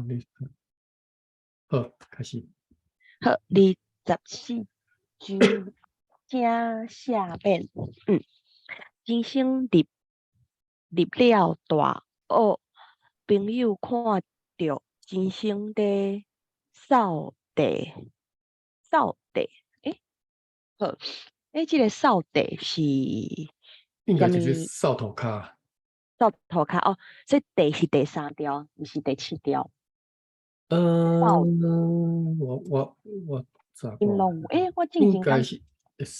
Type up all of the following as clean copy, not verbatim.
你好，開始。好，24章請赦免。真生入了大學，朋友看著真生咧掃地，掃地，好，這個掃地是應該就是啥物？掃塗跤。掃塗跤哦，所以地是第三調，毋是第七調。我查𪜶攏有，我之前敢應該是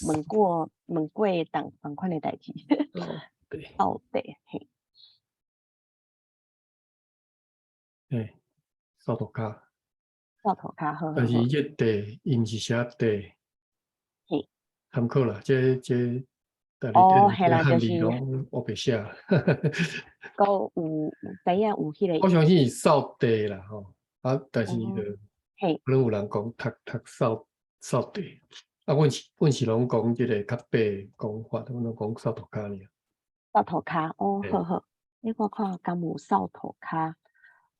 問過仝款的代誌。掃地。掃地，嘿。嘿，掃塗跤。掃塗跤，好好。但是伊這地，伊毋是寫地。參考啦，這哦，嘿啦，就是。漢字攏烏白寫。閣有知影有彼個。我相信是掃地啦，吼，啊，但是就可能有人講讀掃地，啊，阮是攏講這個較白講法，阮攏講掃塗跤爾。掃塗跤，哦，好好。我看敢有掃塗跤，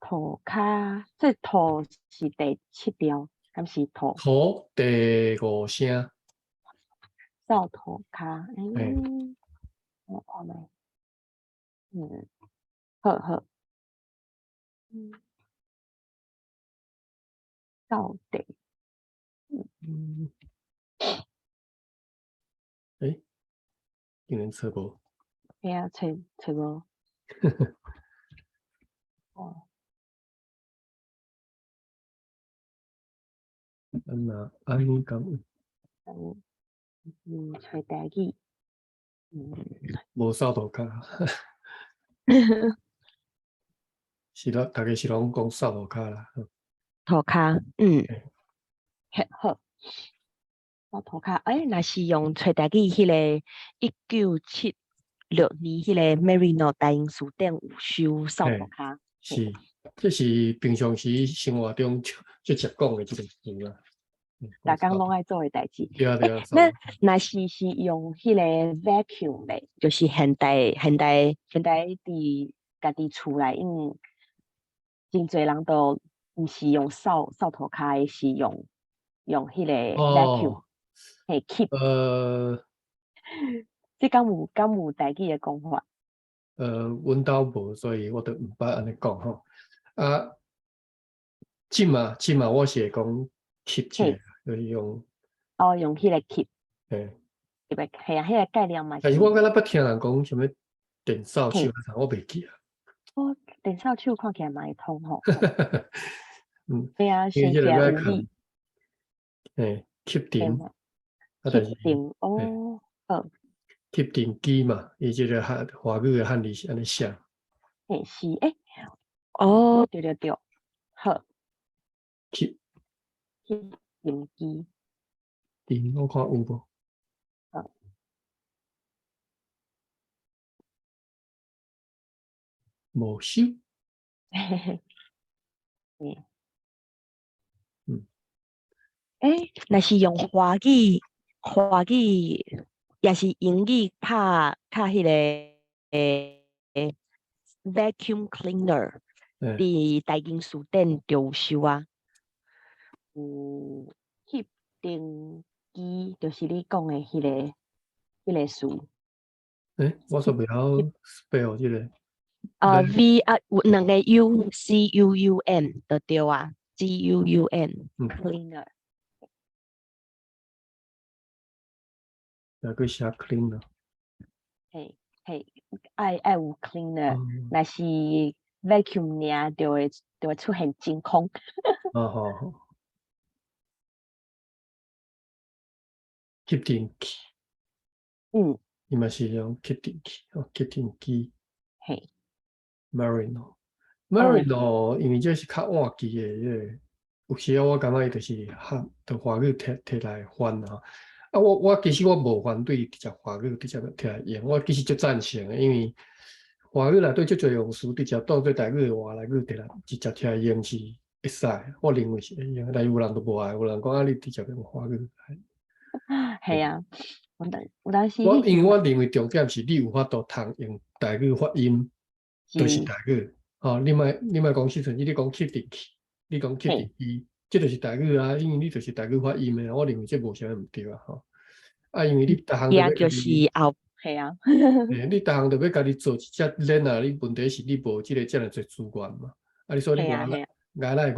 塗跤，這塗是第七調，敢是塗？塗第五聲。掃塗跤，我看覓，好好。掃地。竟然揣無。嘿啊，揣無。哦。按那按呢敢有？揣台語。無掃塗跤。是啦，逐家是攏講掃塗跤啦。塗跤，嘿，好。掃塗跤，若是用揣台語，彼个1976年彼個 Marino 大英辭典有收掃塗跤。是，這是平常時生活中最常講的這個詞啦。逐工攏愛做的代誌。對啊對啊。那若是用彼個 vacuum 咧，就是現代佇家己厝內，因為真濟人都毋是用掃塗跤的，是用彼個 vacuum，嘿，吸。這敢有台語的講法？阮兜無，所以我都毋捌按呢講吼。啊，這馬我是會講吸這個，就是用。哦，用彼個吸。嘿。係啊，彼個概念嘛是。但是我敢若捌聽人講啥物電掃手，我袂記啊。哦，電掃手看起來嘛會通吼。對啊，因為這個先愛看。嘿，吸塵。啊，但是吸塵哦，好。吸塵機嘛，伊這個漢華語的漢字是按呢寫。嘿，是哦，對對對，好。吸。吸塵機。塵，我看有無？好。無收。若是用華語也是英語拍較彼個 vacuum cleaner，佇大英辭典就有收啊。有吸塵機，就是你講的彼個詞。我煞袂曉 spell 這個。 V 啊，有兩個 U C U U M 就對啊，C U U M cleaner。抑閣寫 cleaner。嘿，嘿，愛有 cleaner，若是 vacuum 爾就會出現真空。哦好好。吸塵器。伊嘛是用吸塵器，哦，吸塵機。嘿。 Marino，Marino，因為這是較晚期的，彼個有時我感覺伊就是漢，就華語摕來翻啊。啊，我其實我無反對直接華語直接摕來用，我其實足贊成的，因為華語內底足濟用詞直接當做台語的話來語摕來直接摕來用是會使，我認為是會用，但是有人就無愛，有人講啊，你直接用華語。係啊，有當時。我因為我認為重點是你有法度通用台語發音，就是台語。吼，你莫講吸塵機，你講吸塵器，你講吸塵機，這就是台語啊，因為你就是台語發音的，我認為這無啥物毋對啊，吼。啊，因為你逐項也就是後，係啊。你逐項都欲家己做一隻鏈啊，你問題是你無這个遮爾濟資源嘛。啊，你所以你外來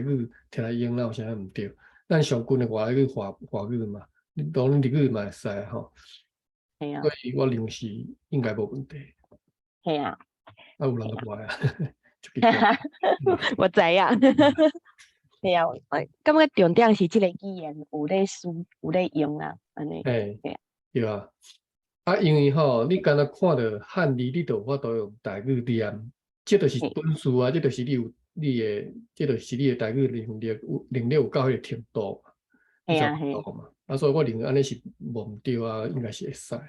語摕來用，哪有啥物毋對？咱上近的外來語華語嘛，你當然日語嘛會使吼。係啊。所以我認為是應該無問題。係啊。啊，有人就無愛啊。我知影。係啊，我感覺重點是這个語言有咧使，有咧用啊，按呢。嘿，對啊。啊，因為吼，你敢若看著漢字，你就有法度用台語念，這就是本事啊！這就是你有你的，這就是你的台語能力有能力有到彼个程度。係啊，係嘛。啊，所以我認為按呢是無毋對啊，應該是會使。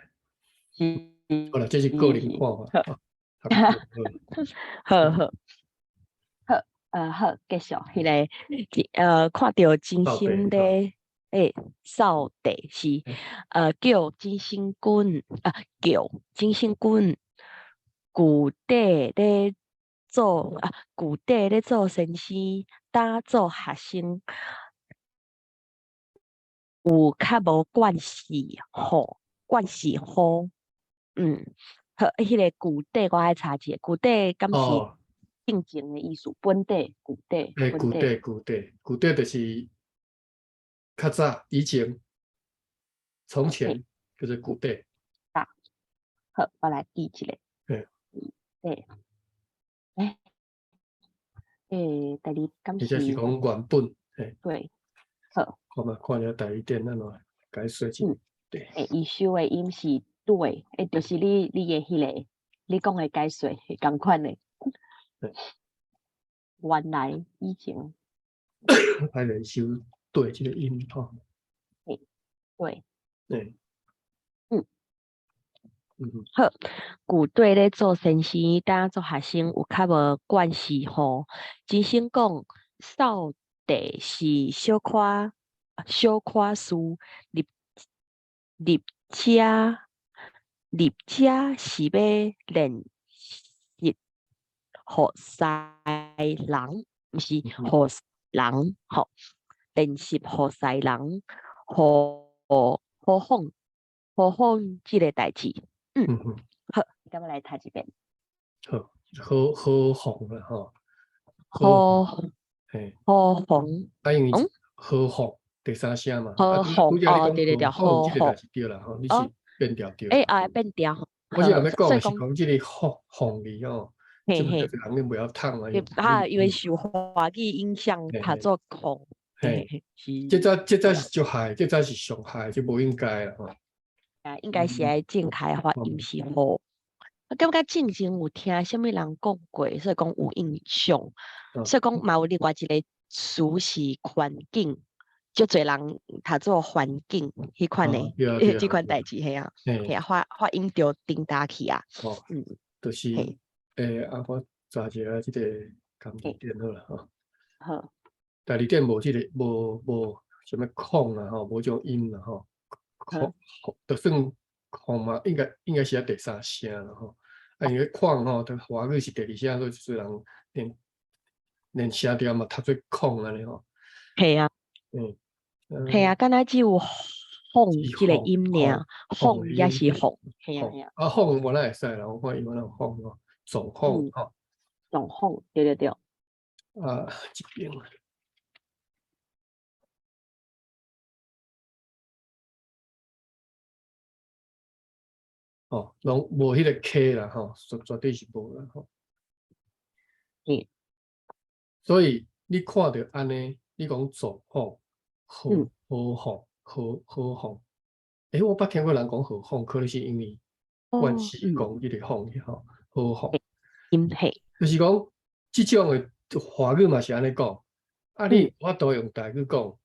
是。好啦，這是個人看法。好好。好，好，繼續，彼个，看著真心咧，掃地是，叫真心君，啊，叫真心君，舊底咧做，啊，舊底咧做先生，今做學生，有較無關係吼，關係吼，好，彼个舊底我愛查一下，舊底敢是正經的意思？本底、舊底。舊底、舊底、舊底就是較早以前、從前叫做舊底。啊，好，我來記一下。對。第二敢是？或者是講原本。對，好。看嘛，看下第二點按怎解說一下。對。伊收的音是對，就是你的彼个，你講的解說是仝款的。原來以前，歹來收對這个音吼。對。對。好，舊底咧做先生，今做學生有較無關係吼。真心講，掃地是小可小可事，入遮是欲練習服侍人，毋是服人吼，練習服侍人，好好仿好仿這个代誌。好，咁我來讀一遍。好，好好仿啦吼。好，好仿。啊，因為好仿第三聲嘛。好仿哦，對對對，好仿。對啦吼，你是變調對。啊，變調。我是欲講是講這个仿仿字吼。嘿嘿，人恁袂曉讀啊。啊，因為受華語影響，讀做控。嘿，這才這才是足害，這才是上害，這無應該啦吼。啊，應該是愛正確發音是好。我感覺進前有聽啥物人講過，所以講有印象。所以講嘛有另外一个詞是環境，足濟人讀做環境彼款的，這款代誌係啊，係啊，發音著顛倒去啊。哦，就是。啊，我查一下這个含字典好啦吼。好。第二點無這个，無啥物空啊吼，無這種音啦吼。空，就算空嘛，應該是愛第三聲啦吼。啊，因為礦吼，就華語是第二聲，所以就是人連聲調嘛讀做空按呢吼。係啊。係啊，敢若只有放這个音爾，放也是放。係啊係啊。啊，放原來會使啦，我看伊原來有放吼。總控吼，總控，對對對。啊，這邊。哦，攏無彼个 K 啦，吼，絕對是無啦，吼。所以你看著按呢，你講總控，好好放，好好放。我捌聽過人講好放，可能是因為關係講彼個放去吼。好放，就是講這種的華語嘛是按呢講，啊，你有法度用台語講，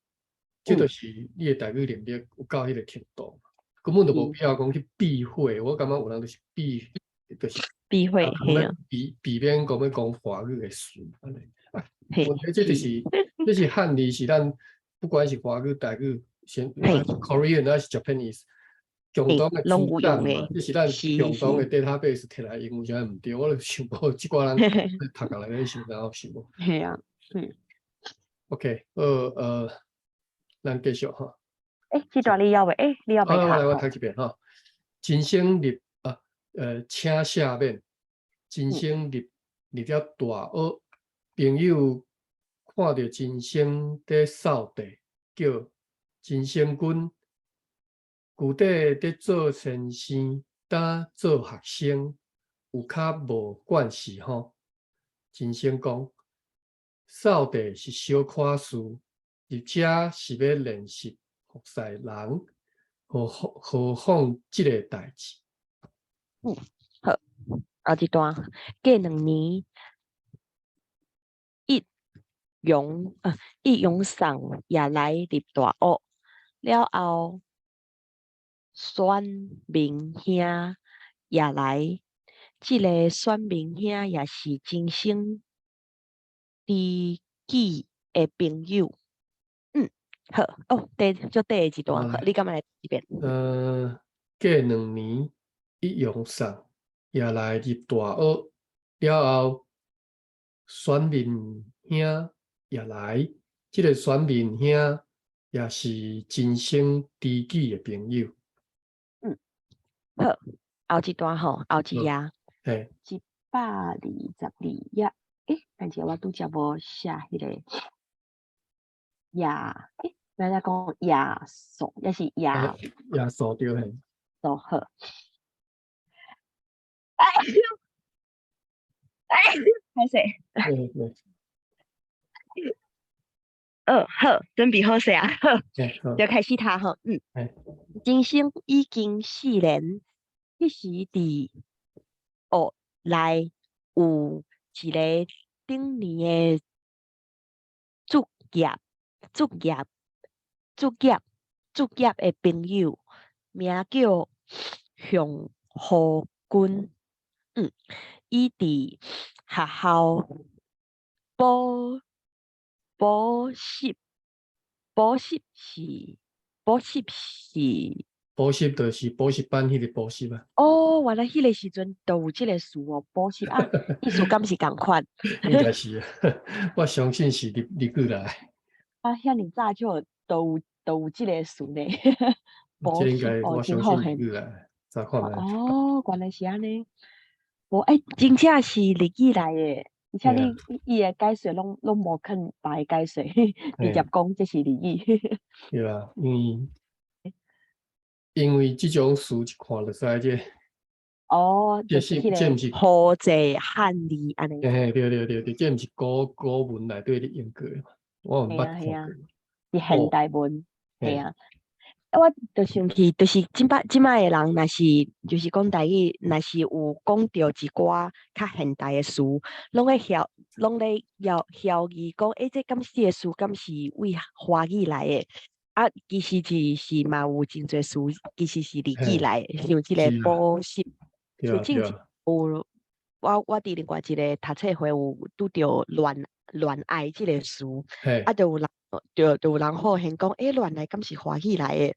這就是你的台語能力有到彼个程度，根本就無必要講去避諱。我感覺有人就是避，就是避諱，避免講欲講華語的詞按呢。啊，問題這就是這是漢字，是咱不管是華語、台語，先 Korean 還是 Japanese。共同的攏有資產用的，嘛，這是咱共同的 database 摕來用，有啥毋對？我就想講，這寡人讀落來想然後想無。嘿啊，嗯。 OK，好，咱繼續吼。欸，這段你猶未？欸，你猶未我來，我讀讀一遍吼。真生入啊，請赦免。真生入了大學，朋友看著真生佇掃地，叫真生君。舊底佇做先生，搭做學生有較無關係吼。真生講，掃地是小可事，入遮是欲練習服侍人，何何況這个代誌。嗯，好，後一段過2年，一陽送也來入大學了後，選明兄也來，這个選明兄也是真生知己的朋友。嗯，好，哦，第就第一段，好，你敢來一遍？過2年，一陽送也來入大學了後，選民兄也來，這个選民兄也是真生知己的朋友。嗯，好，後一段吼，後一頁，122頁。欸，等下我拄則無寫彼个頁，欸，咱來講頁數，抑是頁頁數對嘿。數好。哎呦，哎，歹勢。對。好，準備好勢啊，好，就開始讀吼，嗯。真生已經4年，彼時佇學內有一个頂年的卒業的朋友，名叫向和君。伊佇學校補習，補習是補習是補習就是補習班彼个補習啊。哦，原來彼个時陣就有這个詞哦，補習啊，意思敢是仝款？應該是啊，我相信是日日語來。啊，遐爾早就都有這个詞呢。補這應該習哦，我相真好信日語來，查看覓。哦，原來是按呢。無欸，真正是日語來的，而且你伊的解說攏無肯別个解說，直接講這是日語。對啊，因為這種詞一看就知這。哦，這就是彼這毋是个和濟漢字按呢。嘿，對對對對，這毋是古文內底咧用過的嘛，我毋捌看過。是現代文，嘿啊。我就想起，就是這擺這擺的人，若是就是講台語，若是有講著一寡較現代的詞，攏咧枵疑講，欸，這敢是這个詞，敢是為華語來的？啊，其實就是嘛有真濟詞，其實是日語來的，像這个補習，像之前有我佇另外一个讀冊會有拄著戀愛這个詞，啊，就有人發現講，欸，戀愛敢是華語來的？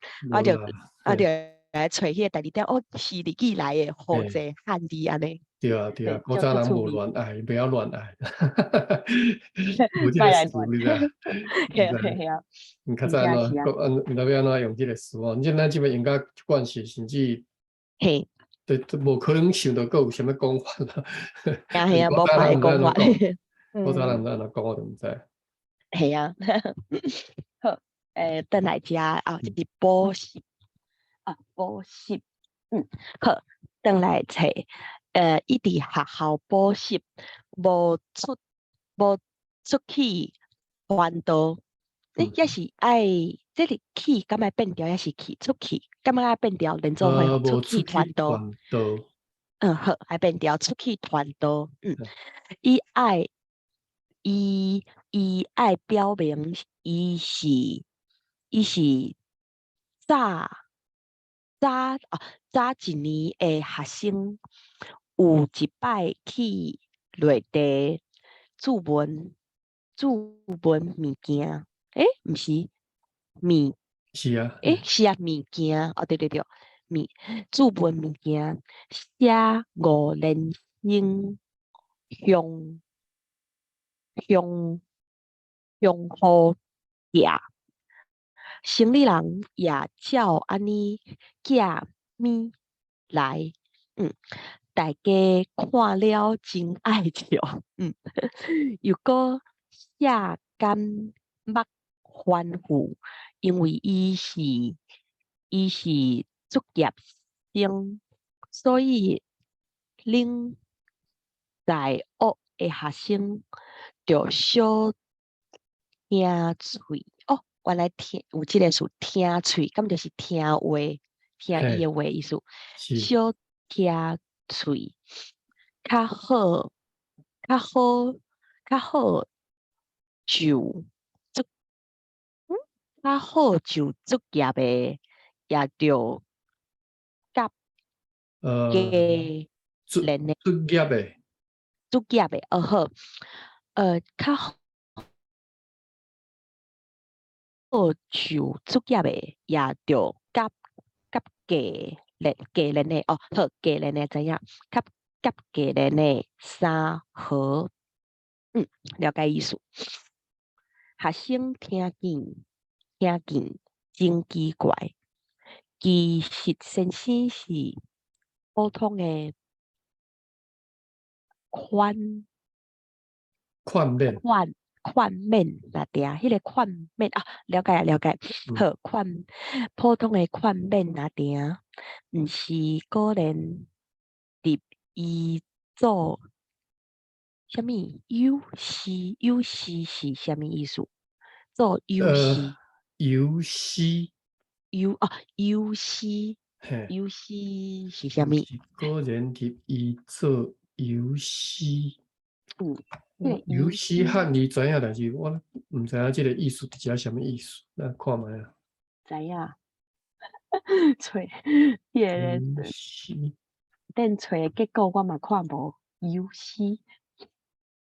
啊就來揣彼個代誌點，哦，是日語來的，和濟漢字按呢。對啊對啊，古早人無戀愛，袂曉戀愛，無這个詞你知？嘿啊嘿啊。你較早按怎，按毋知欲按怎用這个詞哦？你這咱這擺用甲慣勢，甚至對，無可能想著閣有啥物講法啦。啊係啊，無別个講法。古早人毋知按怎講，我就毋知。係啊，好，欸，轉來遮啊，這是補習啊，補習，嗯，好，轉來揣，伊佇學校補習，無出去傳道，欸，抑是愛這個去敢愛變調，抑是去出去，敢愛變調，連做伙出去傳道。嗯，好，愛變調出去傳道，嗯，伊愛表明伊是早一年的學生，有一擺去內地注文物件，欸，毋是物，是啊，欸，是啊，物件，哦，對對對，物注文物件，寫五連星香香香雨寄，生理人也照按呢寄物來，大家看了真愛笑，又閣寫感覺吩咐，因為伊是卒業生，所以恁大學的學生著小聽喙哦，原來聽有這个詞聽喙，敢就是聽話，聽伊的話意思。小聽喙，較好，較好，較好就卒，較好就卒業的，也著佮加連的卒業的，卒業的，哦好，較好就卒業的，也著佮佮加連加連的，哦好，加連的知影，佮佮加連的三和，了解意思。學生聽見聽見真奇怪，其實先生是普通的寬寬免寬寬免若定，彼个寬免啊，了解了解，好，寬普通的寬免若定，毋是果然入伊做啥物友師？友師是啥物意思？做友師？友師友哦，友師，友師是啥物？果然入伊做友師。友師漢語知影，但是我毋知影這个意思佇遮啥物意思，咱看覓啊。知影。揣彼个頂揣的結果我嘛看無友師。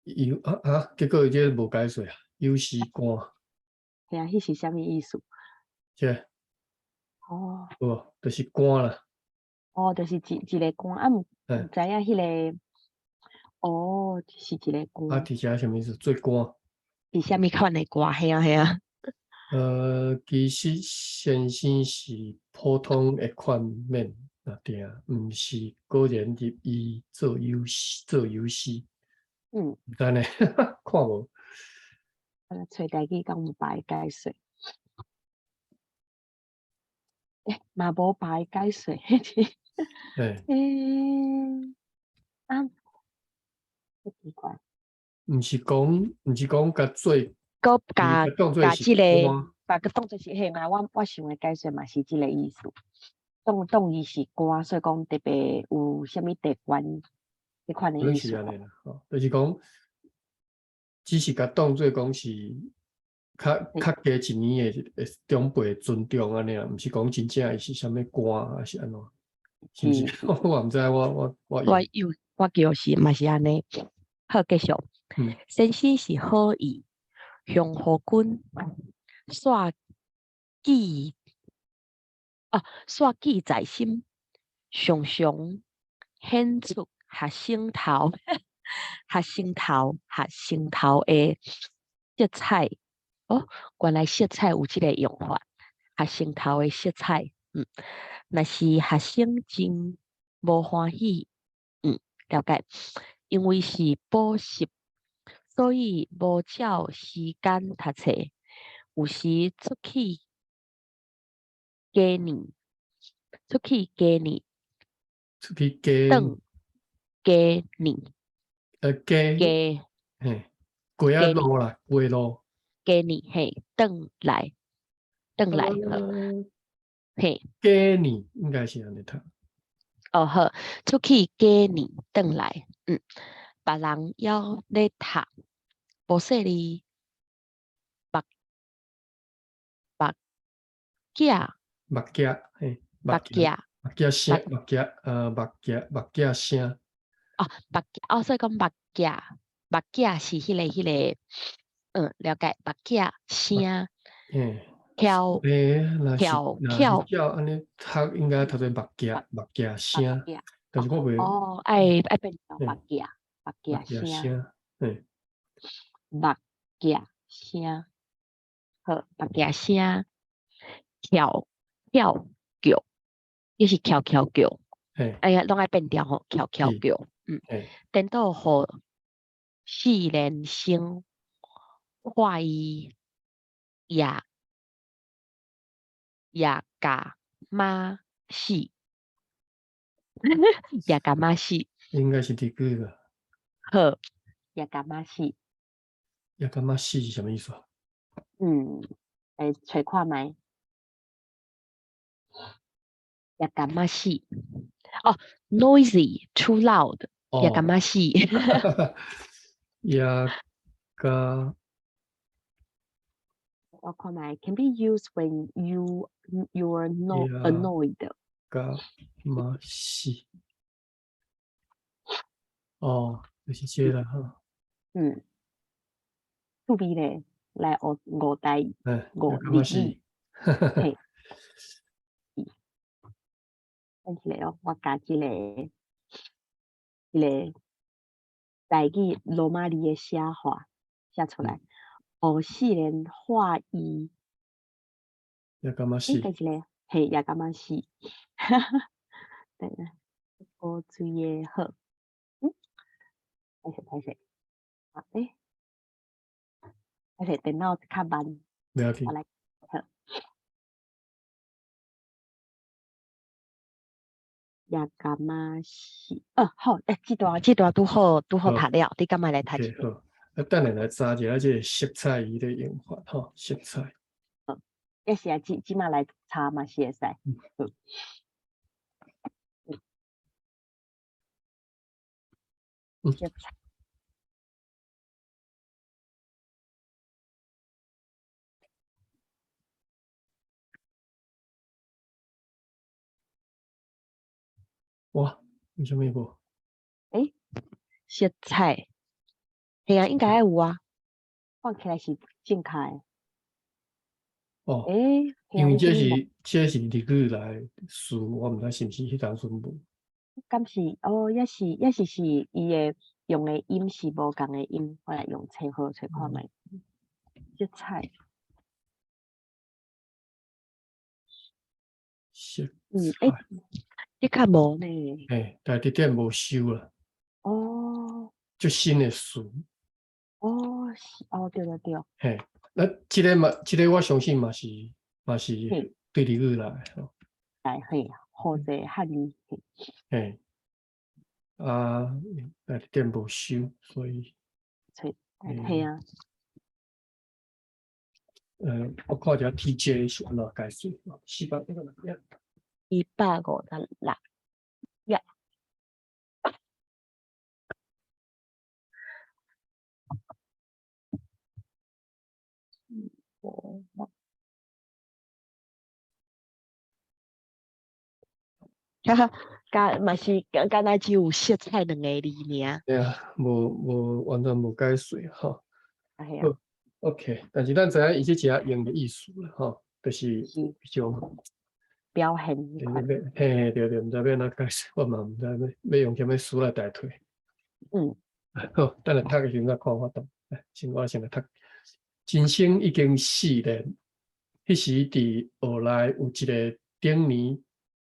友啊啊！結果伊這無解說啊，友師官。嘿啊，彼是啥物意思？這哦。無，就是官啦。哦，就是一個官，啊，毋知影彼个，哦，是一个官。啊，佇遮啥物意思？做官。是啥物款的官？嘿啊嘿啊。其實先生是普通的寬免，若定，毋是果然入伊做友師，做友師。毋知呢，看無。啊，揣台語敢有別个解說？欸，嘛無別个解說。欸，啊，足奇怪。毋是講共做，閣共當做共這个，把閣當做是嘿嘛，我想的解說嘛是這个意思。當當伊是官，所以講特別有啥物特權，彼款的意思。是按呢啦，吼，就是講，只是共當做講是較較低一年的長輩尊重按呢啦，毋是講真正伊是啥物官還是按怎？是毋是？我毋知，我我我有我叫是嘛是按呢。好，繼續。先生是好意，向予君煞記啊，煞記在心，常常顯出學生頭，學生頭，學生頭的色彩。哦，原來色彩有這个用法，學生頭的色彩。若是學生真無歡喜，了解，因為是補習，所以無照時間讀冊，有時出去過年，出去過年，出去過轉過年，過過嘿，過仔路啦，過路，過年嘿，轉來，轉來好，嘿，過年應該是按呢讀。哦好，出去過年轉來，別人猶咧讀，無細膩目目鏡，目鏡，嘿，目鏡，目鏡聲，目鏡，目鏡，目鏡聲。哦，目鏡，哦，所以講目鏡，目鏡是彼個彼個，了解，目鏡聲。翘欸，若是翘若是翘照按呢讀，應該讀做目鏡目鏡聲，但是我袂哦，愛愛變做目鏡目目鏡聲，鏡聲，嘿，目鏡聲，好，目鏡聲，翹翹叫，抑是翹翹叫，哎呀，攏愛變調吼，翹翹叫，顛倒予四連生喊伊也也甲媽死，也甲媽死，應該是這句啦。好，也甲媽死，也感覺死是啥物意思啊？嗯，來揣看覓，也感覺死，哦，noisy too loud，也感覺死，也甲我看覓，can be used when you're not annoyed。甲媽死，哦，就是這個啦吼。嗯，趣味咧，來學五台五也感覺死日語，嘿，等一下哦，我加這個這個台語羅馬字的寫法寫出來。哦，四連喊伊，也感覺死，等一下，嘿，也感覺死，等下，古錐的好，嗯，歹勢歹勢，啊，欸，歹勢電腦較慢，袂要緊。我來，好，也感覺死，哦，好，欸，這段這段拄好拄好讀了，你敢欲來讀一 OK，好，啊，等下來查一下這個色彩伊的用法吼，色彩。好，抑是啊，這這馬來查嘛是會使。好。色彩。哇，為啥物無？欸，色彩，嘿啊，應該愛有啊，看起來是正確的。哦，欸，因為這是這是日語來的詞，我毋知是毋是彼當陣無。敢是哦，抑是抑是是伊的用的音是無仝的音，我來用冊號揣看覓。色彩。色欸，的確無呢。嘿，但佇頂無收啦。哦。足新的詞。哦，是哦，對對對。嘿，那這個嘛，這個我相信嘛是嘛是對日語來的吼。來嘿，好濟漢語。嘿，啊，但佇頂無收，所以。揣，嘿啊。我看一下 TJ 是按怎解釋，456。156，呀。五六。哈哈，敢嘛是敢敢若只有色彩兩个字爾。對啊，無無完全無解釋吼。啊嘿啊。 OK，但是咱知影伊這一下用的意思啦，吼，就是彼種表現彼款。嘿，對對，毋知欲按怎解釋，我嘛毋知欲欲用啥物詞來代替。好，等下讀的時陣再看法度。來，先我先來讀。人生已經四年，彼時佇學內有一個頂年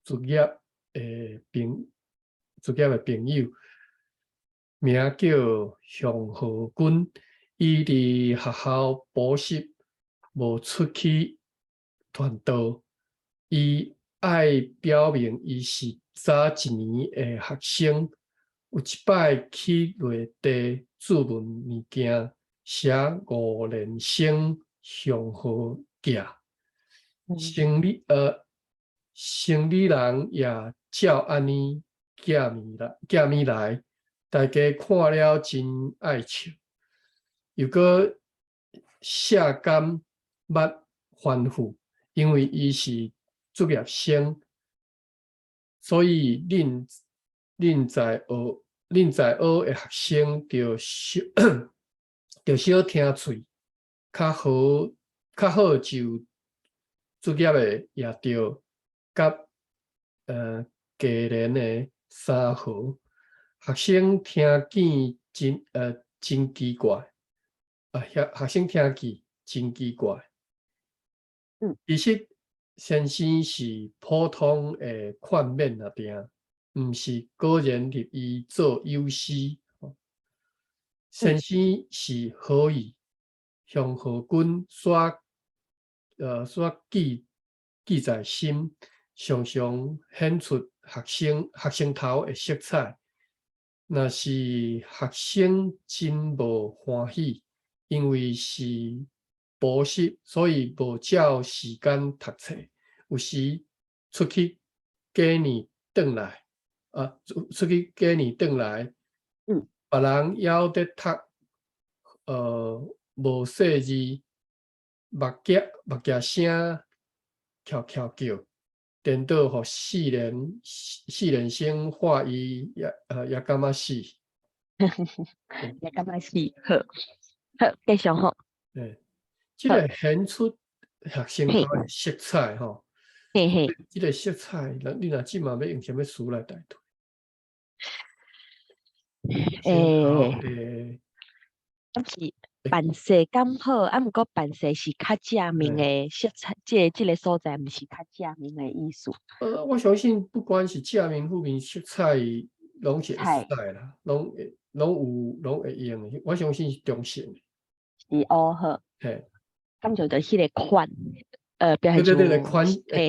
畢業的朋畢業的朋友，名叫向和君。伊佇學校補習，無出去傳道。伊愛表明伊是早一年的學生。有一擺去內地注文物件，寫五連生向和寄。城裡人也照按呢寄物來，寄物來，大家看了真愛笑。又閣謝感捌吩咐，因為伊是畢業生，所以恁恁在學恁在學的學生著小著小聽喙，較好較好就卒業的也著佮低廉的三毫。學生聽見真奇怪，啊，學生聽見真奇怪。其實先生是普通的勸勉爾定，毋是果然立伊做友師。先生是好意，向何君所記在心，常常顯出學生頭的色彩。若是學生真無歡喜，因為是補習，所以無照時間讀冊。有時出去過年轉來，啊，出去過年轉來，別人猶佇讀，無細字，目鏡聲悄悄叫，顛倒予四連生看伊也感覺死。也感覺死，好，好，繼續吼。對，這個顯出學生頭的色彩吼。這個色彩，你若這馬欲用啥物詞來代替？敢是辦勢敢好，啊，毋過辦勢是較正面的色彩，這個所在毋是較正面的意思。我相信不管是正面、負面色彩，攏是會使啦，攏有攏會用的。我相信是中性的。是哦，好。敢就著彼個款，表現對對對，款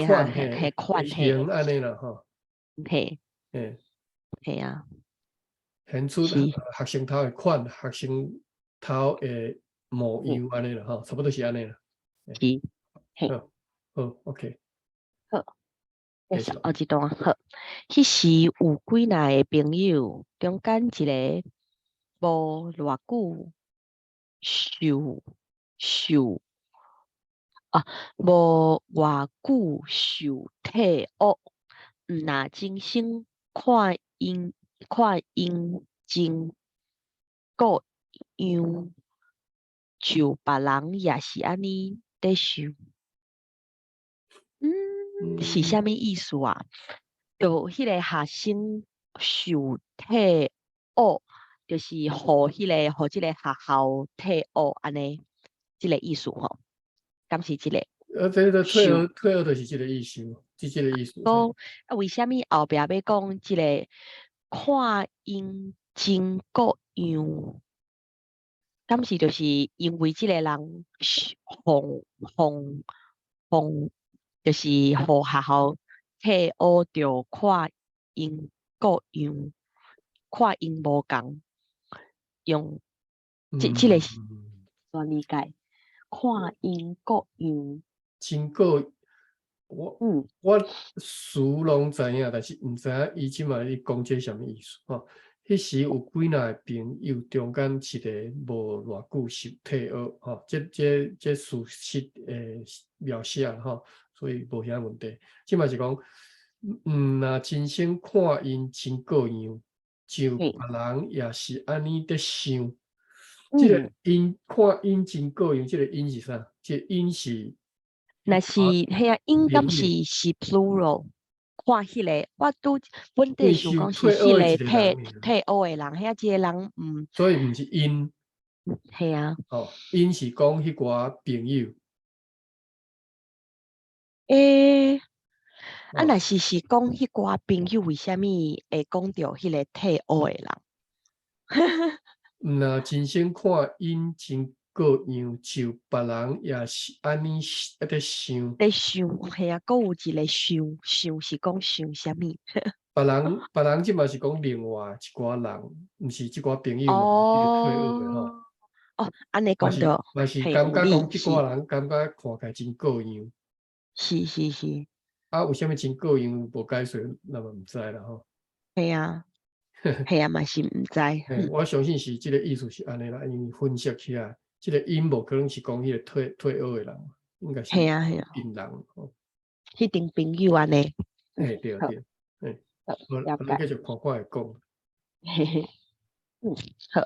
款嘿款型按呢啦吼。嘿啊。顯出學生頭的款，學生頭的模樣按呢啦吼，差不多是按呢啦。是，嘿。好，好，OK。好，繼續哦，這段好。彼時有幾若个朋友，中間一个無偌久受受啊，無偌久受退學，毋若真心看𪜶真過樣，就別人也是按呢咧想。是啥物意思啊？就彼个學生受退學，就是予彼個學校退學按呢，這個意思吼，敢是這個？這個退學就是這個意思，這個意思。講啊，為啥物後壁欲講這個看𪜶真過樣？敢是就是因為這個人予予予，就是予學校退學，就看𪜶過樣，看𪜶無仝，用這個是怎理解？看𪜶過樣，真過，我詞攏知影，但是毋知影伊這擺咧講這啥物意思吼。彼時有幾若个朋友中間一个無偌久受退學吼，這事實的描寫吼，所以無啥問題。這擺是講，若真心看𪜶真過樣，就別人也是按呢咧想。這個𪜶看𪜶真過樣，這個𪜶是啥？這個𪜶是，若是彼啊，應該是 plural。看彼個，我拄本底想講是彼個退學的人，遐一個人毋，所以毋是𪜶。嘿啊。哦，𪜶是講彼寡朋友。啊，若是講彼寡朋友，為啥物會講著彼個退學的人？若真心看𪜶真過樣，就別人也是按呢咧想。咧想，嘿啊，閣有一個想，想是講想啥物？別人這嘛是講另外一寡人，毋是這寡朋友嘛，彼個退學的吼。哦，按呢講著，嘛是感覺講這寡人感覺看起來真過樣。是是是。啊，為啥物真過樣無解釋，咱嘛毋知啦吼。嘿啊，嘿啊，嘛是毋知。我相信是這個意思是按呢啦，因為分析起來，這個𪜶無可能是講彼個退學的人，應該是嘿啊嘿啊，別人吼。彼陣朋友按呢。嘿，對對，嘿，我咱繼續看看會講。嘿嘿，好。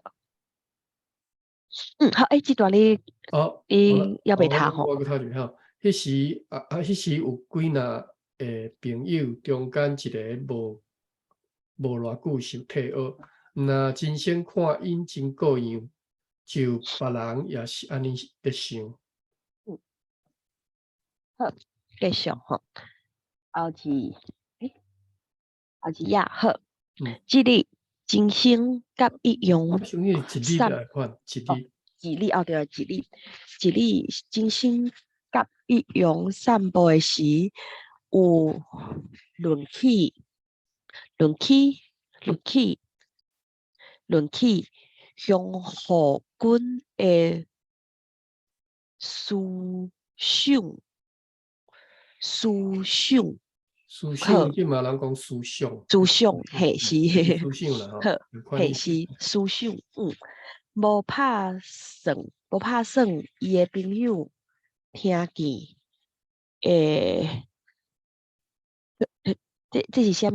好，欸，這段你哦，你猶未讀吼？我閣讀一下吼。彼時有幾若个朋友，中間一个無偌久受退學，若真生看𪜶真過樣，就別人也是按呢咧想。好，繼續吼。後一，欸，後一頁好。這日真生佮一樣像彼一日來看，一日。一日哦，對，一日，一日真生佮一樣散步的時，有論起，論起，論起，論起向何君的思想，思想，思想，這嘛人講思想，思想，嘿是，思想啦，好，嘿是思想，無拍算，無拍算，伊的朋友聽見，欸，這是啥物？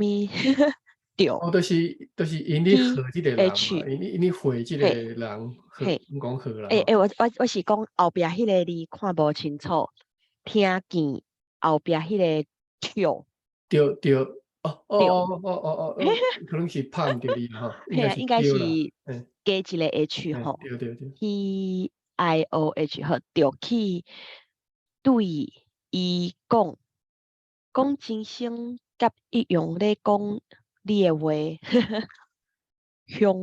對。哦，就是𪜶咧賀這个人嘛，𪜶咧回這个人，嘿，講賀啦。欸欸，我是講後壁彼个字看無清楚，聽見後壁彼个跳。對對，哦哦哦哦哦，可能是拍毋著字吼，嘿，應該是加一个 H 吼。對對對。 T I O H 好，就去對伊講，講真生佮一樣咧講你的話，向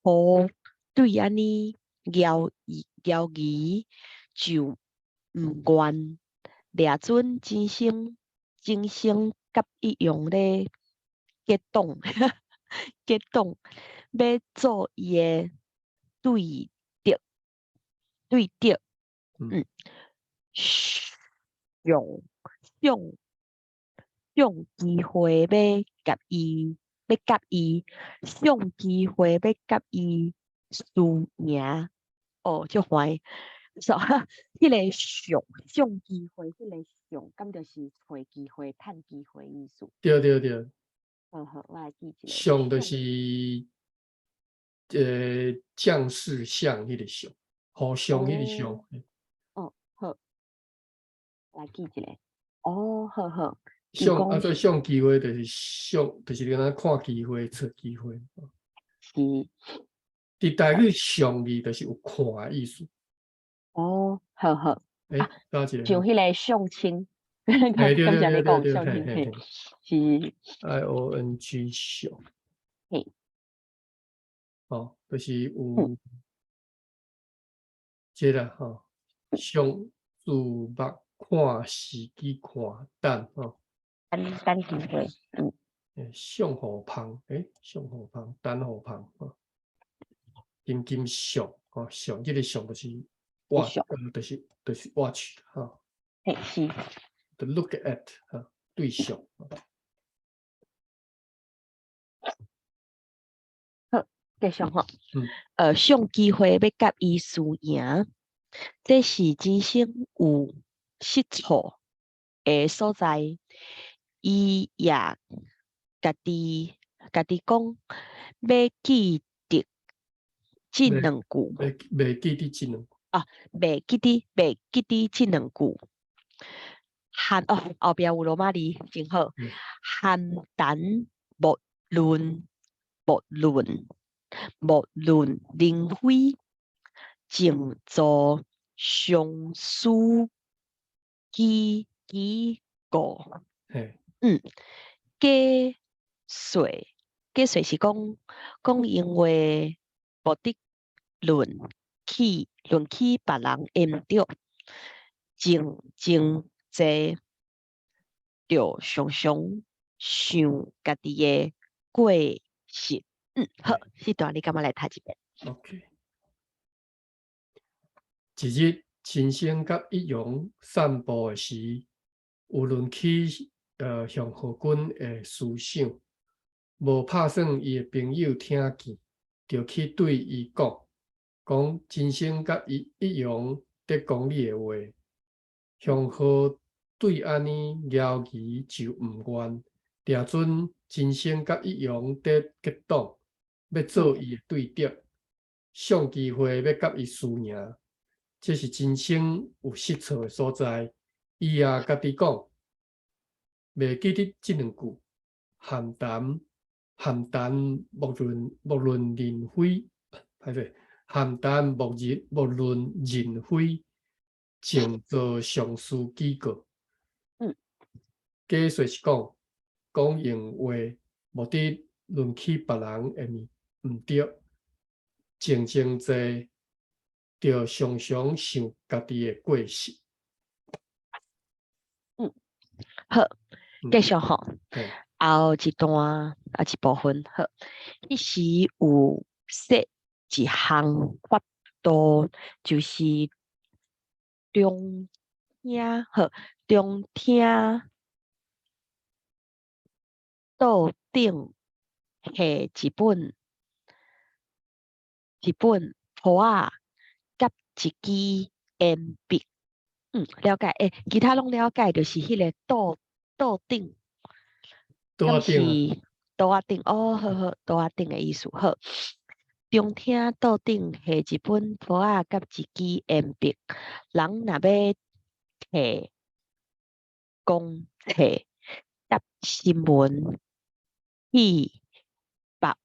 何對按呢謠謠言就毋願，掠準真生真生佮一樣咧結黨，結黨欲做伊的對敵，對敵，用用用機會欲共伊，欲佮伊，上機會欲佮伊輸贏，哦，足煩。所彼个上上機會，彼个上，敢就是揣機會、趁機會意思？對對對。好好，我來記一下。上就是將士相彼个相，互相彼個相。哦，好，來記一下。哦，好好。上啊，做上機會就是上，就是敢若看機會、揣機會。是。佇台語上字就是有看的意思。哦，好好。欸，多一個。像彼个相親，對對敢是按呢對對講相親，嘿是。 I O N G 相。嘿。哦，就是有這個吼，上注目看時機看等吼。等等機會，欸，相互芳，欸，相互芳，等互芳，吼。金金相，吼，相，這個相就是 watch，就是 watch，吼。嘿，是。 To look at，哈，對象。好，繼續吼。上機會欲佮伊輸贏，這是真生有失錯的所在。伊也家己講，欲記得這兩句。袂記得這兩句。啊，袂記得這兩句。韓哦，後壁有羅馬字，真好。寒單莫論莫論莫論靈飛，靜坐相思幾幾個。假說假說是講講因為目的論起論起別人的毋對，靜靜坐，就常常想家己的過失。好，這段你敢欲來讀一遍？OK。一日，真生佮一陽散步的時，有論起向何君的思想，無拍算伊的朋友聽見，就去對伊講，講真生佮伊一樣佇講你的話，向何對按呢謠言就毋願，掠準真生佮一樣佇結黨，欲做伊的對敵，上機會欲佮伊輸贏，這是真生有失錯的所在。伊也家己講，袂記得這兩句，閒談閒談莫論莫論人非，歹勢，閒談莫人莫論人非，靜坐上師警告。假說是講講閒話，莫得論起別人的物毋對，靜靜坐，著常常想家己的過失。好，繼續吼。嘿。後一段啊一部分好，彼時有設一項法度，就是中廳好，中廳桌頂下一本一本簿仔，佮一支鉛筆。了解，欸，其他攏了解，就是彼个桌桌頂，桌仔頂。是桌仔頂，哦，好好，桌仔頂的意思，好。中廳桌頂下一本簿仔佮一支鉛筆，人若欲提公冊佮新聞去別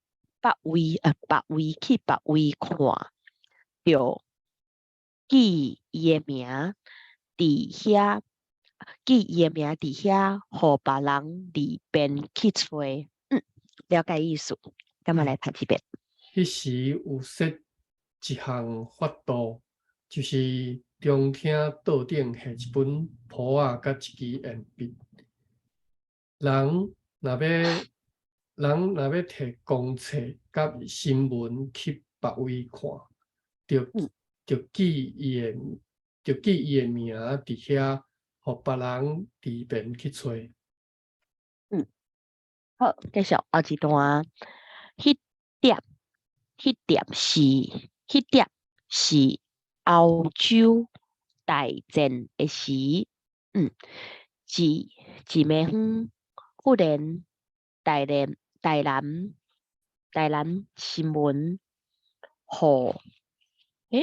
別位，別位去別位看，著記伊的名佇遐，記伊的名佇遐，予別人利便去揣。了解意思，咁仔來讀一遍。彼時有設一項法度，就是中廳桌頂下一本簿仔佮一支鉛筆。人若欲提公冊佮新聞去別位看，著記伊的名佇遐，予別人利便去揣。好，繼續後一段。彼點是歐洲大戰的時，一一暝昏忽然台南台南台南新聞，予，欸？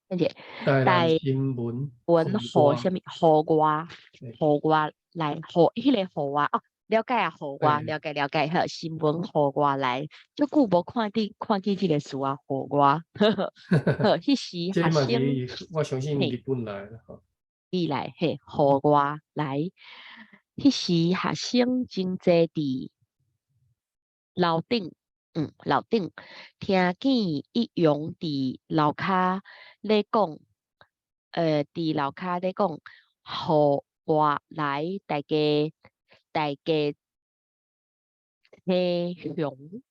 等者，台南新聞，聞予啥物？予外，予外來，予彼个予外哦，了解啊，予外，了解了解，好，新聞予外來，足久無看見看見這個詞啊，予外，好，彼時學生，我相信日本來的吼，伊來嘿，予外來，彼時學生真濟佇樓頂，樓頂聽見一陽佇樓跤咧講，佇樓跤咧講，予外來大家青雄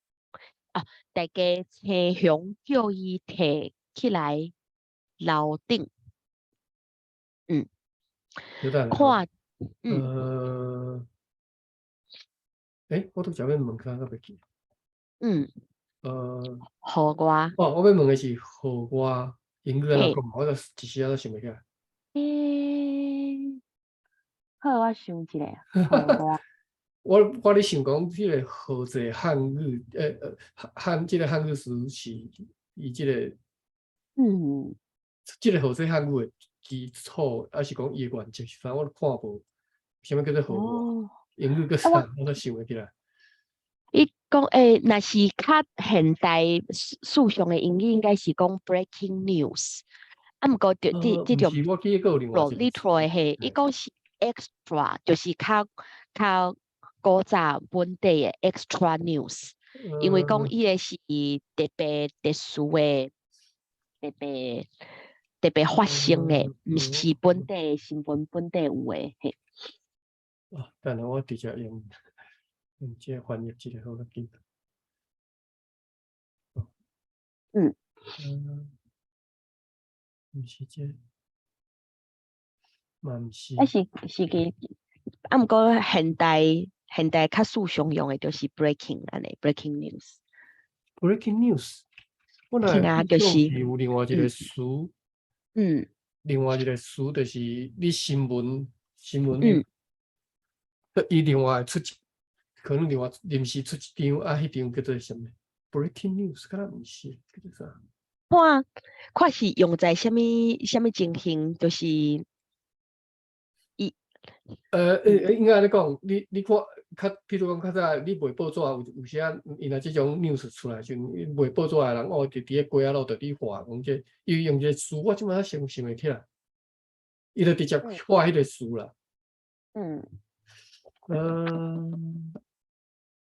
啊，大家青雄叫伊提起來樓頂，看，欸，我拄才欲問啥，我袂記。予外。哦，我欲問的是予外英語按怎講？我就一時仔都想袂起來。欸，好，我想一下，予外。我咧想講，彼个號這漢語，漢這个漢語詞是伊這个，這个號這漢語的基礎，抑是講伊的原則，反正我都看無，啥物叫做予外，英語閣啥，我都想袂起來。伊講欸，若是較現代思想的英語，應該是講 breaking news。啊，毋過就這這種 literal 的嘿，伊講是 extra，就是較較古早本地的 extra news，因為講伊个是特別特殊的、特別特別發生的，毋是本地新聞本地有的嘿。啊，等下我直接用用這個翻譯一下好較緊。毋是這個，嘛毋是。啊是是個，啊毋過現代較素常用的就是 breaking 按呢，breaking news。 breaking news，本來就是有另外一個詞，另外一個詞就是你新聞，伊另外出一，可能另外臨時出一張，啊，彼張叫做啥物？breaking news，敢若毋是，叫做啥？看看是用在啥物啥物情形，就是應該按呢講，你看，較譬如講較早你賣報紙，有時啊，伊若這種 news 出來時陣，賣報紙的人哦，就佇咧街仔路就佇畫，講這伊用一個詞，我這擺想想袂起來，伊就直接畫彼個詞啦。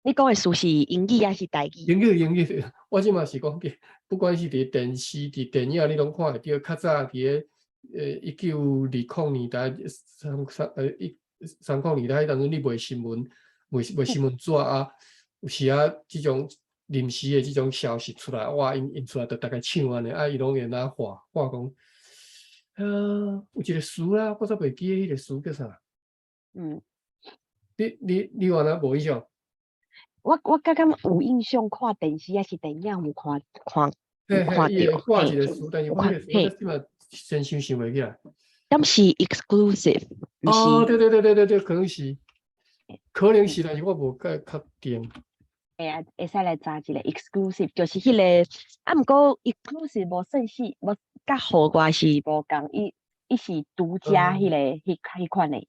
你講的詞是英語抑是台語？英語英語，我這馬是講，不管是佇電視、佇電影，你攏看會著。較早佇咧1920年代，三三130年代彼當陣，你賣新聞，賣新聞紙啊，有時啊，這種臨時的這種消息出來，哇，𪜶出來就逐家搶按呢，啊，伊攏會哪畫畫講，有一個詞啦，我煞袂記得彼個詞叫啥。你原來無印象？我感覺有印象，看電視抑是電影有看看有看伊會著，畫一個詞，但是我彼個詞我這馬真想想袂起來。敢是 exclusive？毋哦，是？對對對對對對，可能是，可能是，但是我無介確定。會啊，會使來查一下 exclusive，就是彼個，啊，毋過 exclusive 無算是，無佮號外是無仝，伊是獨家彼個彼款的，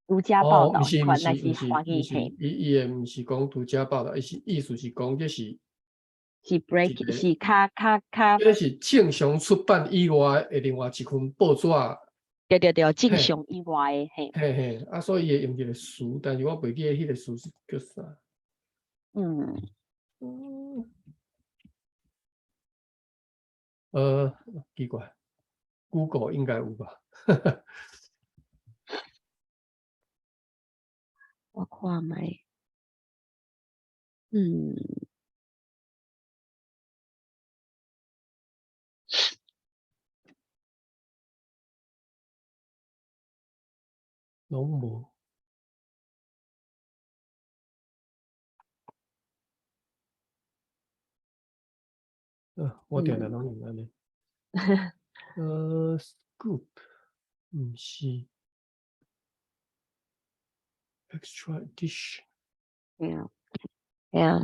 獨家報哦，毋導是彼款，毋是毋若是華是毋是，語嘿。伊的毋是講獨家報導，伊是意思是講這是是 break 一個是較較較這是正常出版以外的另外一份報紙。對對對，正常以外的嘿。嘿嘿，啊，所以伊會用一個詞，但是我袂記得彼個詞是叫啥。奇怪，Google 應該有吧？我看覓。攏無。我定定攏用按呢。Scoop，毋是。Extra edition。對啊，對啊。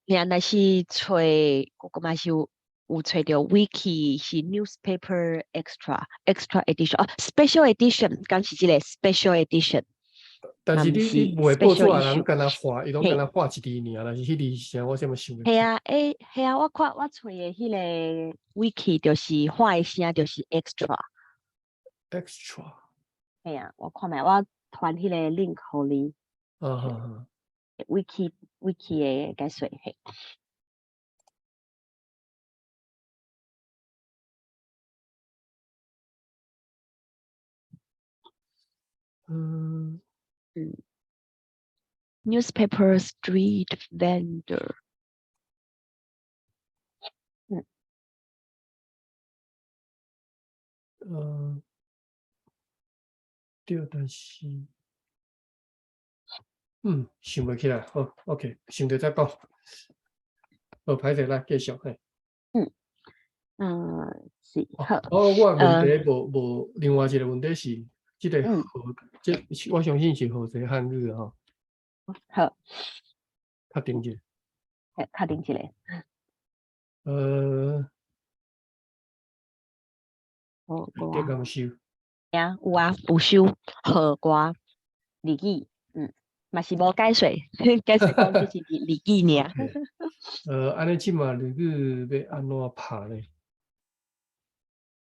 爾若是揣，我嘛是有揣著 wiki 是 newspaper extra extra edition 哦，special edition，敢是這個 special edition。但是你賣報紙的人敢若畫，伊攏敢若畫一字爾，但是彼字是啥，我啥物想袂嘿啊，欸，嘿啊，我看我揣的彼個 wiki 就是畫的聲就是 extra。 extra。嘿啊，我看覓，我傳彼個 link 予你。啊哈哈。 wiki 的解說嘿。Newspaper street vendor。對，但是，想袂起來，好，OK，想著再講。好，歹勢來繼續嘿。是好。哦，我的問題無無，另外一個問題是，這個和這我相信是和諧漢語吼。好。確定者。嘿，確定一下。哦，你敢收？啊，有啊，有收號外日語，嘛是無解說，解說講只是日語爾。按呢這馬日語欲按怎拍咧？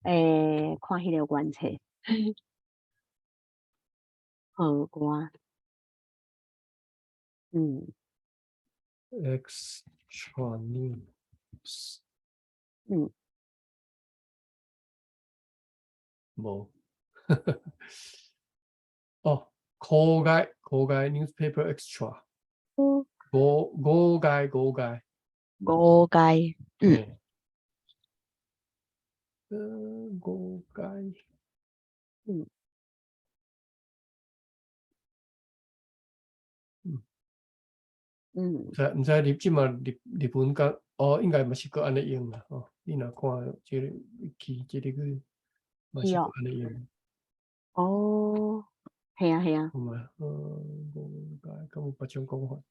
欸，看彼個原冊。號外。 Extra news。無。哦，號外，號外 newspaper extra。五外五外。五外，。五外。毋知你這馬日本甲哦，應該嘛是閣按呢用啦，吼。你若看這個去這個去，嘛是閣按呢用。哦，係啊係啊。好嘛，五外，敢有別種講法？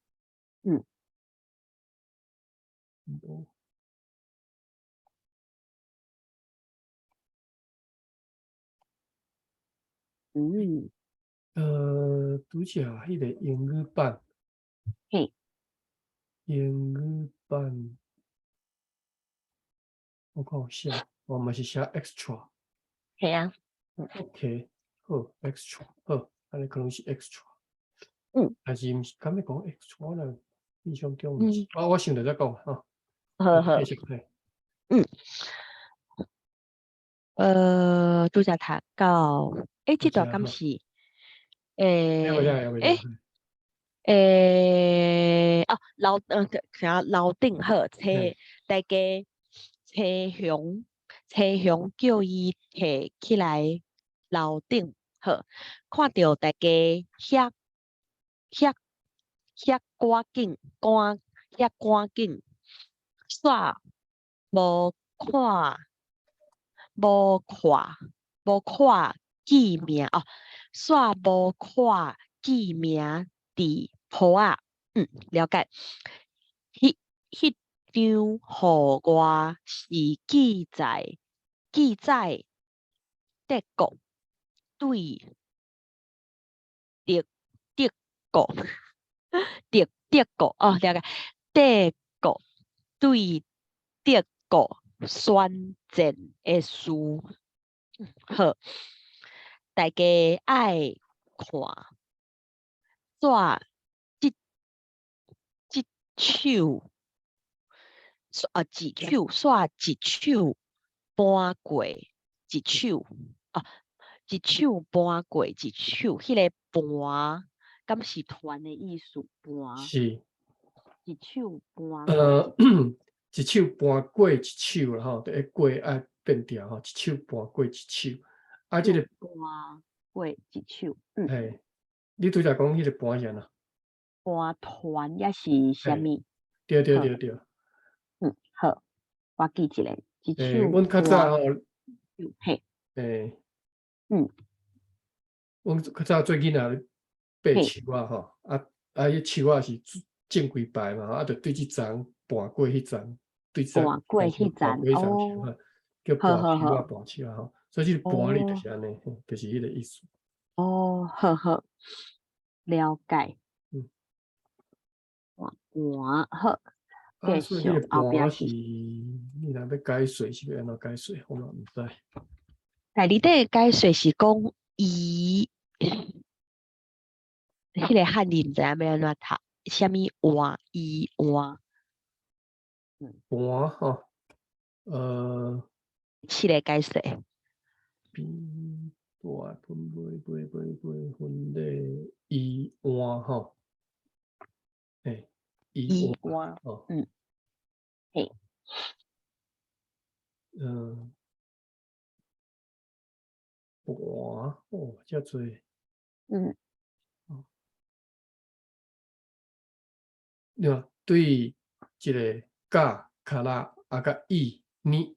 無。拄才彼个英語版，英語版，我看有寫，我嘛是寫 extra。係啊。 OK，好，extra，好，按呢可能是 extra。但是毋是，敢欲講 extra 我若印象中毋是，我想著再講吼。好好。繼續嘿。拄才讀到，這段敢是？哦，樓啥樓頂好，車大家車雄車雄叫伊提起來樓頂好，看著大家遐遐遐趕緊趕遐趕緊，煞無看無看無看記名哦，煞無看記名佇鋪仔，了解。彼張予我是記載德國對德國哦，了解。德國對德國宣戰的事，好，大家愛看煞這手，啊，一手煞一手搬過一手，哦，一手搬過一手，彼个盤敢是團的意思？盤是。一手搬一手搬過一手啦吼，就過愛變調吼，一手搬過一手，啊，這个搬過一手，嘿，你拄才講彼个盤是按怎？盤團抑是啥物？對對對對。好，我記一下，一手阮較早吼，阮較早做囡仔爬樹仔吼，啊，彼樹仔是種幾排嘛，啊，就對這層搬過彼層，對這搬過彼層，哦，叫搬樹仔，搬樹仔吼，所以這個盤哩就是按呢，就是彼個意思。哦，好好，了解。盤好，啊，所以彼個盤是，你若欲解說是欲按怎解說，我嘛毋知。但裡底解說是講伊，彼個漢字毋知影欲按怎讀，啥物換伊換？盤吼，試咧解說。邊大分買買買買分咧伊換吼，伊換吼，盤哦，遮濟。對，對一个甲、卡拉啊，佮伊、に、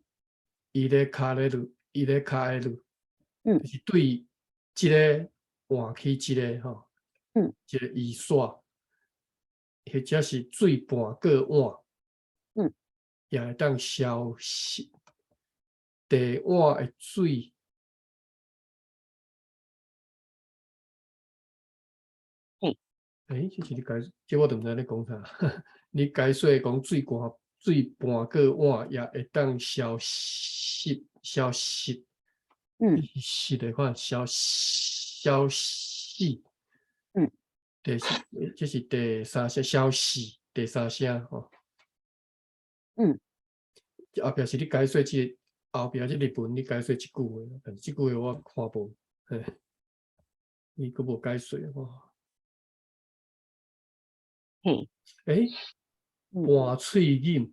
入れ替える、入れ替える，就是對這个換去這个吼，這个伊煞，或者是水盤過碗，也會當消失。地碗的水。這是你解，這我就毋知咧講啥。你解說講水盤水盤過碗也會當消失，消失。濕的款消消死。第四，這是第三聲消死，第三聲吼。後壁是你解說這個，後壁這日文你解說這句話，但是這句話我看無，嘿，伊閣無解說吼。盤喙飲。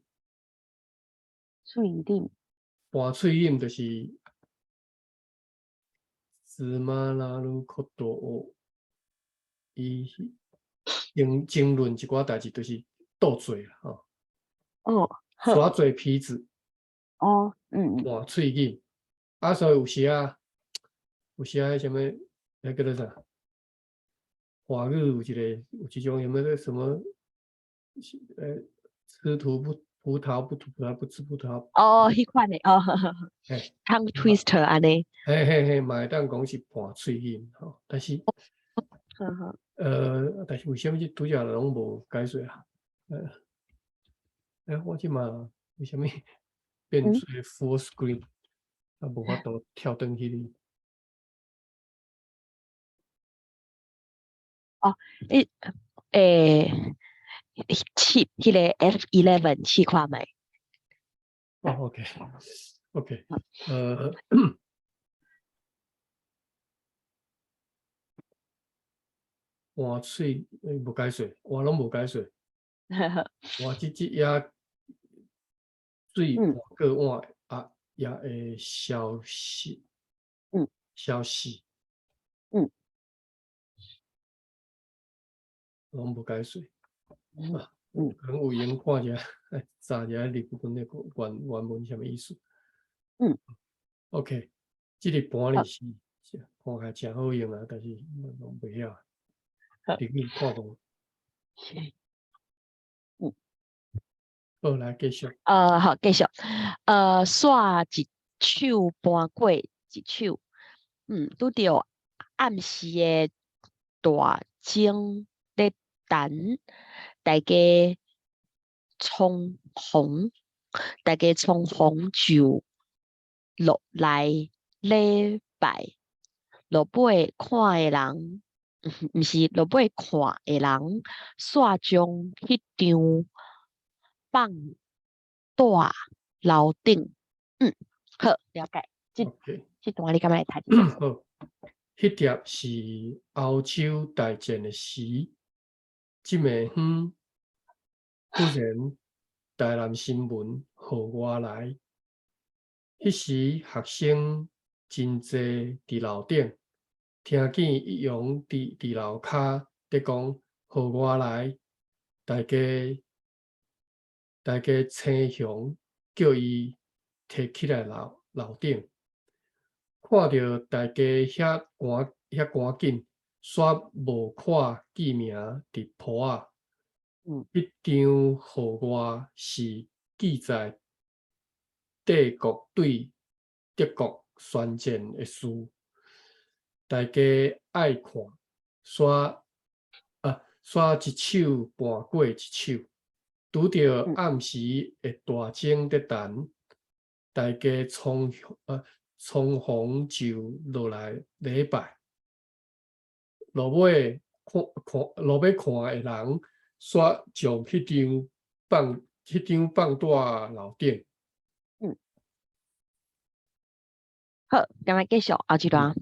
喙飲。盤喙飲就是つまらぬことを伊爭爭論一寡代誌，就是鬥嘴啦，吼。耍嘴皮子。盤喙飲，啊，所以有時啊，有時啊，彼啥物，彼叫做啥？華語有一個有一種什麼什麼，吃土不葡萄不吐葡萄不吃葡萄。哦，彼款的哦，tongue twister 按呢。嘿嘿嘿，嘛會當講是盤喙音吼，但是，但是為啥物這拄才攏無解說啊？我這馬為啥物變做 full screen，啊，無法度跳轉去哩？哦，你試彼個 F11 試看覓？哦，OK，OK，盤喙無解說，我攏無解說。我這這頁水半個碗啊，也會消失，消失，攏無解說。可能有閒看一下，查一下日本的原文啥物意思。OK，這個盤裡是看起來誠好用啊，但是攏袂曉，日語看無。好，來繼續。好，繼續。煞一手盤過一手，拄著暗時的大鐘咧彈，大家倉皇，大家倉皇就落來禮拜，落尾看的人，毋是落尾看的人，煞將彼張放帶樓頂。好，了解。這這段你敢會讀一下？好，彼碟是歐洲大戰的時，這暝昏忽然台南新聞予外來，彼時學生真濟佇樓頂，聽見一樣佇樓跤咧講予外來，大家青雄叫伊提起來樓頂，看著大家遐趕緊，煞無看記名佇鋪仔。彼張予外是記載帝國對德國宣戰的事，大家愛看，煞一手盤過一手，拄著暗時的大鐘咧彈，大家倉皇就落來禮拜，落尾看的人，煞將彼張放帶樓頂。好，敢愛繼續後一段。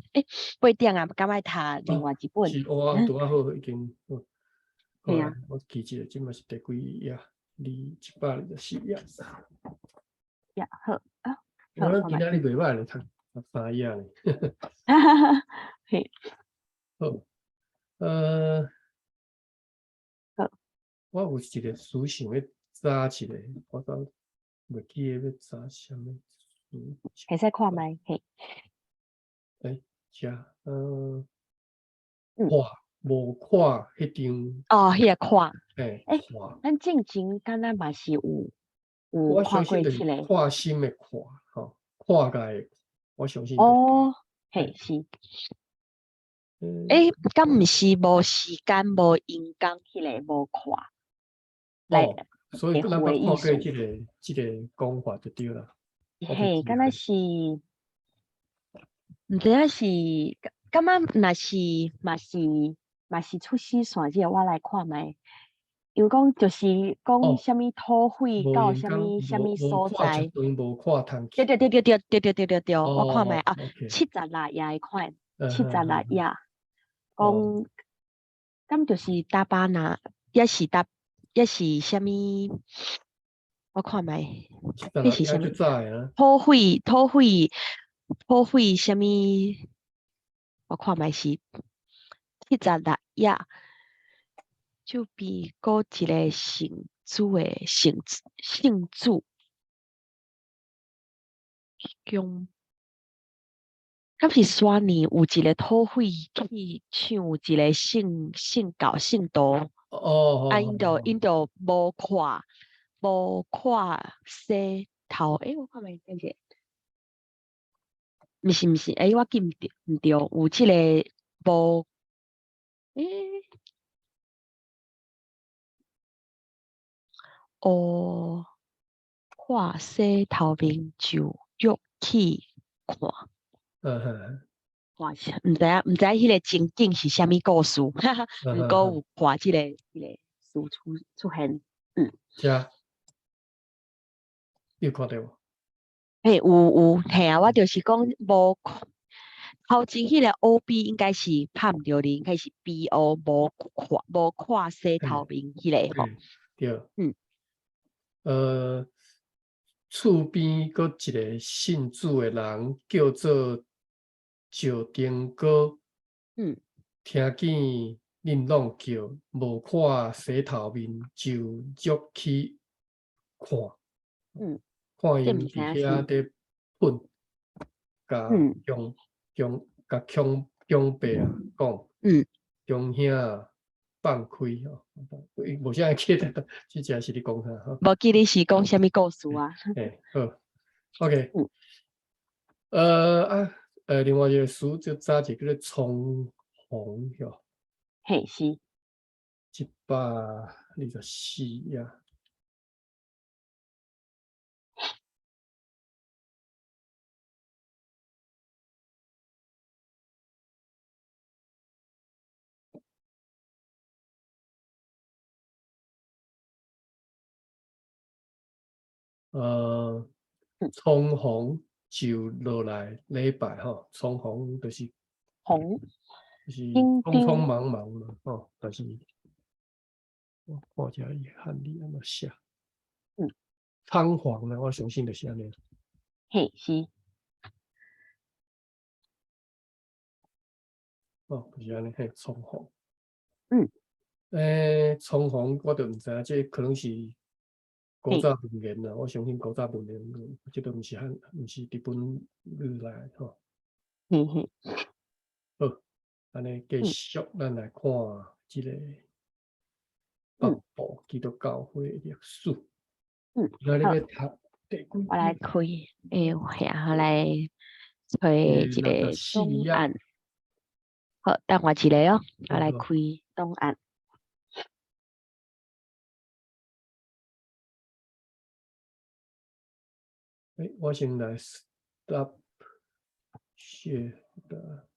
八點啊，敢愛讀另外一本？是，我拄仔好已經。嘿啊。我記一下，這馬是第幾頁？124頁。呀，好啊。我咱今仔日袂䆀咧，讀三頁咧。嘿。好，我有一個詞想欲查一下，我煞袂記得欲查啥物詞。會使看覓？嘿。遮，看，無看彼張。哦，彼個看。看。咱進前敢若嘛是有看過這個。看心的看，吼，看界的，我相信。哦，嘿，是。敢毋是無時間無閒工彼個無看？哦，所以咱捌看過這個講法就對啦。嘿，敢若是，毋知影是，感覺若是嘛是出死線這個，我來看覓。因為講就是講啥物土匪到啥物啥物所在。對對對對對對對對對對，我看覓啊，76頁的款，76頁，講，敢就是搭巴拿，抑是搭，抑是啥物？我看覓，彼是啥物？土匪啥物？我看覓是76頁。就比閣一個姓朱的姓朱，講，敢是沙年有一個土匪去搶一個聖教聖徒，哦，啊，𪜶就無看，無看洗頭，欸，我看覓等者，毋是毋是，欸，我記毋著毋對，有這个無，欸，烏看洗頭面就約去看。看是毋知影毋知影彼个情景是啥物故事，哈哈，毋過有看這个詞出現，嗯。遮，你有看著無？嘿，有有，嘿啊，我就是講無看頭前彼个 O B 應該是拍毋著字，應該是 B O 無看洗頭面彼个吼。對。厝邊閣一个信主的人叫做石丁哥，聽見恁攏叫無看洗頭面，就約去看，看𪜶佇遐佇噴，共強強共強強伯啊講，強兄放開吼，無啥會記得，這只是咧講啥吼？無記得是講啥物故事啊？嘿，好，OK，啊，另外一个詞就早一個叫做倉皇吼，嘿，是。124頁。倉皇就落來禮拜吼，倉皇就是紅就是緊匆匆張忙忙嘛吼，但是我看一下伊漢字按怎寫。倉皇啊，我相信就是按呢。嘿，是。哦，就是按呢，嘿，倉皇。欸，倉皇我就毋知影，這可能是古早文言啦，我相信古早文言，這都毋是漢，毋是日本語來的吼。嘿嘿。好，按呢繼續，咱來看這个北部基督教會的歷史。那你欲讀第幾我來開，欸，我來揣一个檔案。好，等我一下哦，我來開檔案。欸，我先來 stop share 的。